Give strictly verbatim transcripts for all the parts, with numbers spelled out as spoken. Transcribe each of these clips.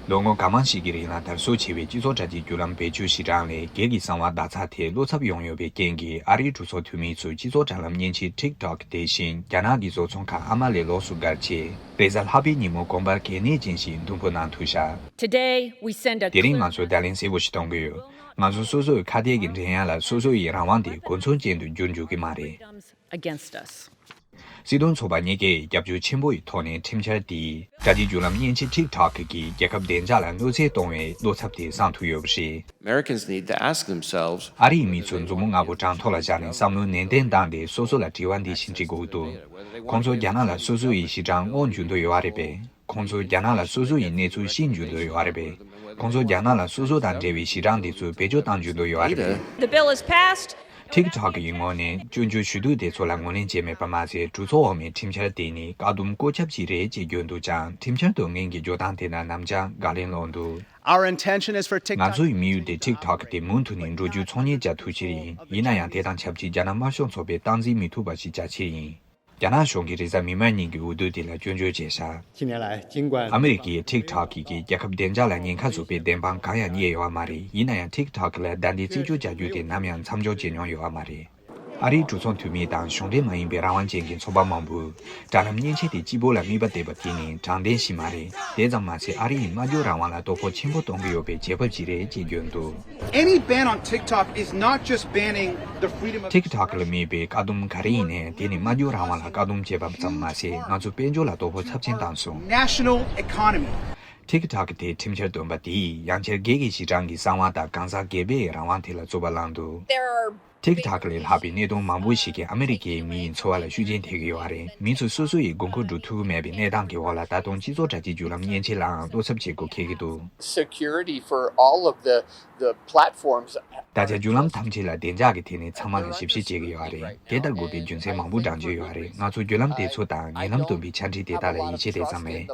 ལོ་ངོ་གང་མང་ཞིག་གི་རིང་ལ་དར་སྲོལ་ཆེ་བའི་སྤྱི་ཚོགས་དྲ་རྒྱའི་བརྒྱུད་ལམ་བེད་སྤྱོད་ཞེ་གྲངས་ལས་སྒེར་གྱི་གསང་བ་བརྡ་རྩ་དེ་བློ་འཚབ་ཡོང་ཡོད་པའི་རྐྱེན་གྱིས། ཨ་རིའི་གྲོས་ཚོགས་འཐུས་མི་ཚོས་སྤྱི་ཚོགས་དྲ་ལམ་མཉེན་ཆས་TikTok དེ་བཞིན་རྒྱ་ནག་གི་བཟོ་ཚོང་ཁང་ཨ་མ་ལས་ལོགས་སུ་བཀར་ཆེད། རེས་གཟའ་ལྷག་པའི་ཉིན་མོ་དགོན་པར་གལ་གནད་ཅན་ཞིག་མདུན་སྤོ་གནང་ཐུབ་བཞག Today, we send a དེ་རིང་ང་ཚོས་བརྡ་ལན་གསལ་པོ་ཞིག་གཏོང་གི་ཡོད། ང་ཚོ་སོ་སོའི་ཁ་གཏད་ཀྱི་འགྲན་ཡ་ལ་སོ་སོ་ཡི་རང་དབང་དེ་གོ་མཚོན་ཅན་དུ་འགྱུར་འཇུག་གི་མ་རེད། Against us. སྲིད་དོན་ཚོགས་པ་གཉིས་ཀས་རྒྱབ་སྐྱོར་ཆེན་པོ་ཡི་ཐོག་ནས་ཁྲིམས་འཆར་དེས་དྲ་རྒྱའི་བརྒྱུད་ལམ་མཉེན་ཆས་TikTok གིས་རྒྱལ་ཁབ་བདེ་འཇགས་ལ་གནོད་འཚེ་གཏོང་བའི་བློ་འཚབ་དེ་སངས་ཐུབ་ཡོད་པ་རེད། Americans need to ask themselves ཨ་རིའི་མི་ཚོས་མཛུབ་མོ་ལྔ་པོ་བྲང་ཐོག་ལ་བཞག་ནས་བསམ་བློ་ནན་ཏན་བཏང་སྟེ་སོ་སོ་ལ་དྲི་བ་འདི་བཞིན་དྲི་དགོས་འདུག་ཁོང་ཚོ་རྒྱ་ནག་ལ་སོ་སོ་ཡི་གཞི་གྲངས་སྔོག་འཇུག་འདོད་ཡོད་རེད་པས། ཁོང་ཚོ་རྒྱ་ནག་ལ་སོ་སོ་ཡི་གནས་ཚུལ་ཤེས་འཇུག་འདོད་ཡོད་རེད་པས། ཁོང་ཚོ་རྒྱ་ནག་ལ་སོ་སོ་དང་འབྲེལ་བའི་གཞི་གྲངས་འདི་ཚོ་བེད་སྤྱོད་གཏང་འཇུག་འདོད་ཡོད་རེད་པས། The bill is passed. TikTok ཡི་ངོས་ནས་སྐྱོན་བརྗོད་ཞུ་གཏུག་དེ་ཚོ་ལ་ངོས་ལེན་བྱས་མེད་པ་མ་ཟད། གྲོས་ཚོགས་འོག་མའི་ཁྲིམས་འཆར་དེ་ནི་བཀག་སྡོམ་བཀོད་ཁྱབ་ཅིག་རེད་ཅེས་བརྗོད་འདུག་ཀྱང་། ཁྲིམས་འཆར་དོན་ངན་གྱི་བརྗོད་སྟངས་དེ་དག་ནམ་རྒྱུན་དགག་ལན་སློག་འདུག Our intention is for ང TikTok ཚོའི་དམིགས་ཡུལ་དེ་TikTok དེ་མུ་མཐུད་ནས་འགྲོ་རྒྱུ་ཚོང་གཉེར་བྱ་ཐུབ་ཕྱིར་ཡིན། ཡིན་ན་ཡང་དེ་དང་ཆབས་ཅིག་རྒྱ་ནག་དམར་ཤོག་ཚོགས་པས་སྟངས་འཛིན་མི་ཐུབ་པ་ཞིག་བྱ་ཕྱིར་ཡིན། རྒྱ་ནག་གཞུང་གིས་རེས་གཟའ་མིག་དམར་ཉིན་གྱི་འོས་བསྡུ་དེ་ལ་སྐྱོན་བརྗོད་བྱས་ཤག 近年来，尽管 ཨ་མི་རི་ཀས་TikTok གིས་རྒྱལ་ཁབ་བདེ་འཇགས་ལ་ཉེན་ཁ་བཟོ་བའི་བདེན་དཔང་གང་ཡང་རྙེད་ཡོད་པ་མ་རེད། ཡིན་ན་ཡང་TikTok ལ་བརྡ་འདི་རྩད་གཅོད་བྱ་རྒྱུ་དེ་ནམ་ཡང་མཚམས་འཇོག་བྱེད་མྱོང་ཡོད་པ་མ་རེད། ཨ་རིའི་གྲོས་ཚོགས་འཐུས་མི་དང་གཞུང་འབྲེལ་མ་ཡིན་པའི་རང་དབང་ཅན་གྱི་ཚོགས་པ་མང་པོས་དྲ་ལམ་མཉེན་ཆས་དེ་སྤྱི་པོ་ལ་དམིགས་པ་གཏད་པ་དེ་ནི་དྲང་བདེན་ཞིག་མ་རེད། དེ་ཙམ་མ་ཟད། ཨ་རི་ཡི་སྨྲ་བརྗོད་རང་དབང་ལ་དོ་ཕོག་ཆེན་པོ་གཏོང་གི་ཡོད་པའི་བྱེད་བབ་ཅིག་རེད་ཅེས་བརྗོད་འདུག Any ban on TikTok is not just banning the freedom of TikTok ལ་དམིགས་པའི་བཀག་སྡོམ་ག་རེ་ཡིན་ནའང་། དེ་ནི་སྨྲ་བརྗོད་རང་དབང་ལ་བཀག་སྡོམ་བྱས་པ་ཙམ་མ་ཟད། ང་ཚོའི་དཔལ་འབྱོར་ལ་དོ་ཕོག་ཚབས་ཆེན་བཏང་སོང་། National economy. TikTok དེའི་ཁྲིམས་འཆར་བཏོན་པ་དེས་ཡང་བསྐྱར་སྒེར་གྱི་གཞི་གྲངས་ཀྱི་གསང་བ་དང་གང་ཟག་སྒེར་པའི་རང་དབང་དེ་ལ་རྩོད་པ་བསླངས་འདུག There are TikTok ལས་ལྷག་པའི་གནད་དོན་མང་པོ་ཞིག་གིས་ཨ་མི་རི་ཀའི་མི་ཡི་འཚོ་བ་ལ་ཤུགས་རྐྱེན་ཐེབས་ཀྱི་ཡོད་རེད། མི་ཚོས་སོ་སོ་ཡི་དགོས་མཁོ་སྒྲུབ་ཐུབ་ཀྱི་མེད་པའི་གནས་སྟངས་ཀྱི་འོག་ལ། ད་དུང་སྤྱི་ཚོགས་དྲ་རྒྱའི་བརྒྱུད་ལམ་མཉེན་ཆས་ལའང་བློ་འཚབ་བྱེད་དགོས་འཁེལ་གྱི་འདུག Security for all of the, the platforms. དྲ་རྒྱ་བརྒྱུད་ལམ་ཐམས་ཅད་ལ་བདེ་འཇགས་ཀྱི་ཐད་ནས་ཚང་མ་ལ་ཞིབ་བཤེར་བྱེད་ཀྱི་ཡོད་རེད། དེ་ལྟར་དགོས་པའི་རྒྱུ་མཚན་མང་པོ་བགྲང་རྒྱུ་ཡོད་རེད། ང་ཚོ་བརྒྱུད་ལམ་དེ་ཚོ་དང་ཉེ་ལམ་སྟོན་པའི་ཆ་འཕྲིན་དེ་དག་ལ་ཡིད་ཆེས་དེ་ཙམ་མེད།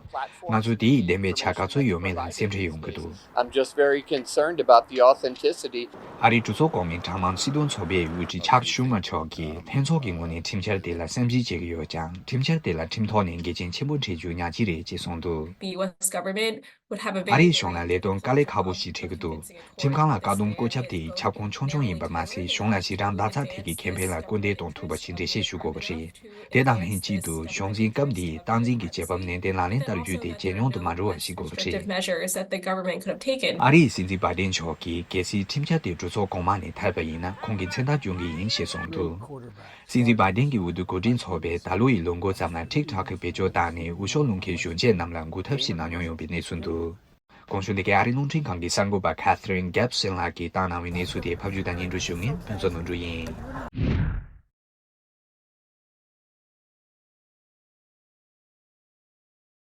ང་ཚོ་དེའི་བདེན་པའི་ཆ་ག་ཚོད་ཡོད་མེད་ལ་སེམས་ཁྲལ་ཡོང་གི་འདུག I'm just very concerned about the authenticity. ཨ་རིའི་གྲོས་ཚོགས་གོང་མའི་གྲངས་མང་སྲིད་དོན་ཚོགས་པའི་དབུ་ཁྲིད་ཆག་ཤུ་མར་མཆོག་གིས། ལྷན་ཚོགས་ཀྱི་ངོས་ནས་ཁྲིམས་འཆར་དེ་ལ་བསམ་གཞིག་བྱེད་ཀྱི་ཡོད་ཀྱང་། ཁྲིམས་འཆར་དེ་ལ་ཁྲིམས་ཐོག་ནས་འགལ་རྐྱེན་ཆེན་པོ་འཕྲད་རྒྱུ་ཉག་གཅིག་རེད་ཅེས་གསུངས་འདུག The U S government would have a ཨ་རིའི་གཞུང་ལ་ལས་དོན་དཀའ་ལས་ཁག་པོ་ཞིག་འཕྲད་ཀྱི་འདུག་ཁྲིམས་ཁང་ལ་བཀག་སྡོམ་བཀོད་ཁྱབ་དེ་ཁྱབ་ཁོངས་ཆུང་ཆུང་ཡིན་པ་མ་ཟད། གཞུང་ལ་གཞི་གྲངས་བརྡ་རྩ་ཐད་ཀྱི་ཁེ་ཕན་ལ་སྐུལ་འདེད་གཏོང་ཐུབ་པ་ཞིག་འགྲེལ་བཤད་ཞུ་དགོས་པ་རེད། དེ་དང་ལྷན་གཅིག་ཏུ་གཞུང་འཛིན་སྐབས་འདིའི་སྟངས་འཛིན་གྱི་བྱེད་བབ་ནན་ཏན་ལག་ལེན་བསྟར་རྒྱུ་དེ་ཇེ་ཉུང་དུ་མ་འགྲོ་བ་ཞིག་དགོས་པ་རེད། Restrictive measures that the government could have taken. ཨ་རིའི་སྲིད་འཛིན་བྷའི་ཏིན་མཆོག་གིས་གལ་སྲིད་ཁྲིམས་འཆར་དེ་གྲོས་ཚོགས་གོང་མ་ནས་ཐར་པ་ཡིན་ན། ཁོང་གི་མཚན་རྟགས་གྱོན་གྱི་ཡིན་ཞེས་གསུངས་འདུག་སྲིད་འཛིན་བྷའི་ཏིན་གྱི་འོས་བསྡུ་གོ་སྒྲིག་ཚོགས་པས་ད་ལོ་ཡི་ལོ་འགོ་ཙམ་ལ་ཊིག་ཊོག་གི་བེད་སྤྱོད་བཏང་ནས་འོས་ཤོག་བླུག་མཁན་གཞོན་སྐྱེས་རྣམས་ལ་འགུག་ཐབས་ཤིག་གནང་མྱོང་ཡོད་པའི་གནས་ཚུལ་འདུག་གོང་ཞུས་འདི་གའི་ཨ་རིའི་རླུང་འཕྲིན་ཁང་གི་གསར་འགོད་པ་Catherine Gibson ལགས་ཀྱིས་བཏང་གནང་བའི་གནས་ཚུལ་དེ་ཕབ་སྒྱུར་དང་སྙན་སྒྲོན་ཞུ་མཁན་ཕུན་ཚོགས་ནོར་འབྲུ་ཡིན།